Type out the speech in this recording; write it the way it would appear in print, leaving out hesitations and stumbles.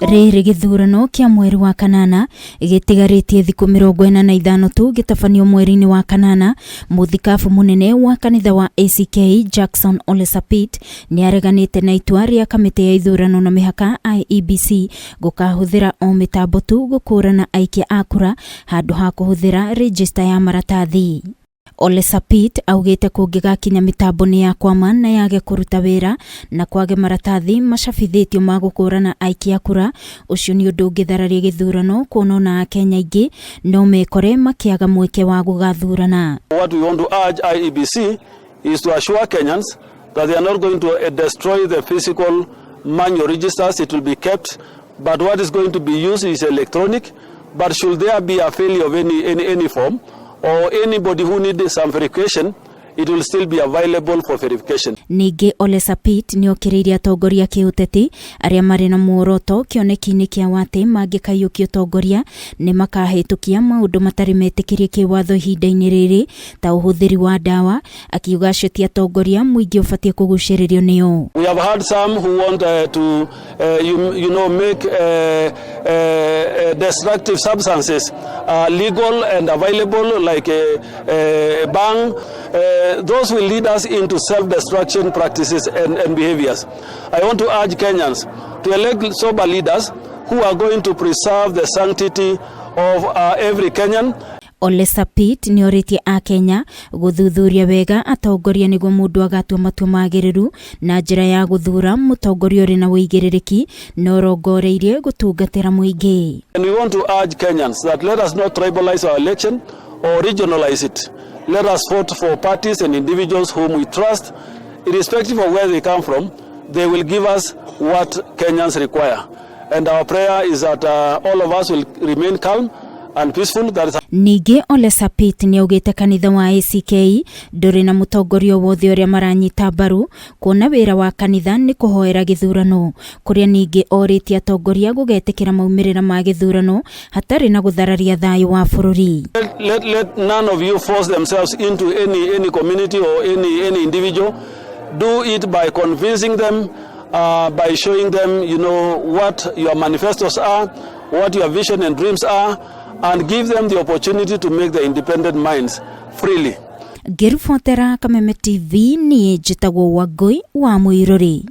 Rĩrĩ gĩthurano kĩa mweri wa kanana gĩtigarĩtie thikũ 45 tu gĩtabanio mweri-inĩ wa kanana, mũthikabu mũnene wa kanitha wa ACK Jackson Ole Sapit nĩ areganĩte na itua rĩa kamĩtĩ ya ithurano na mĩhaka IEBC gũkahũthĩra o mĩtambo tu gũkũrana aikia a kura handũ ha kũhũthĩra rĩjĩsta ya maratathi. Ole Sapit augĩte kũngĩgakinya mĩtambo nĩ ya kwama na yage kũruta wĩra na kwage maratathi macabithĩtio ma gũkũrana aikia kura, ũcio nĩ ũndũ ũngĩthararia gĩthurano kuona ona Akenya aingĩ no mekore makĩaga mweke wa gũgathurana. What we want to urge IEBC is to assure Kenyans that they are not going to destroy the physical manual registers. It will be kept, but what is going to be used is electronic. But should there be a failure of any form or anybody who needs some verification, it will still be available for verification. Ningĩ Ole Sapit nĩ okĩrĩirie atongoria kĩũteti arĩa marĩ na muoroto kĩoneki-inĩ kĩa watĩ mangĩkaiyũkia ũtongoria nĩ makahĩtũkia maũndũ matarĩ metĩkĩrie kĩwatho ihinda-inĩ rĩrĩ ta ũhũthĩri wa ndawa, akiuga acio ti atongoria mũingĩ ũbatiĩ kũgucĩrĩrio nĩo. We have had some who want to make destructive substances legal and available, like bhang. Those will lead us into self-destruction practices and behaviors. I want to urge Kenyans to elect sober leaders who are going to preserve the sanctity of every Kenyan. Ole Sapit nĩ orĩtie Akenya gũthuthuria wega atongoria nĩguo mũndũ agatua matua magĩrĩru na njĩra ya gũthura mũtongoria ũrĩ na ũigĩrĩrĩki na ũrongoreirie gũtungatĩra mũingĩ. And we want to urge Kenyans that let us not tribalize our election or regionalize it. Let us vote for parties and individuals whom we trust, irrespective of where they come from. They will give us what Kenyans require. And our prayer is that all of us will remain calm and peaceful. That is Ningĩ Ole Sapit nĩ augĩte kanitha wa ACK ndũrĩ na mũtongoria o wothe ũrĩa maranyita mbaru, kuona wĩra wa kanitha nĩ kũhoera gĩthurano, kũrĩa ningĩ orĩtie atongoria gũgetĩkĩra maumĩrĩra ma gĩthurano hatarĩ na gũthararia thayũ wa bũrũri. Let none of you force themselves into any community or any individual. Do it by convincing them, by showing them what your manifestos are, what your vision and dreams are, and give them the opportunity to make their independent minds freely. Ngĩribotera Kameme TV, niĩ njĩtagwo Wangũi wa Mũirũrĩ.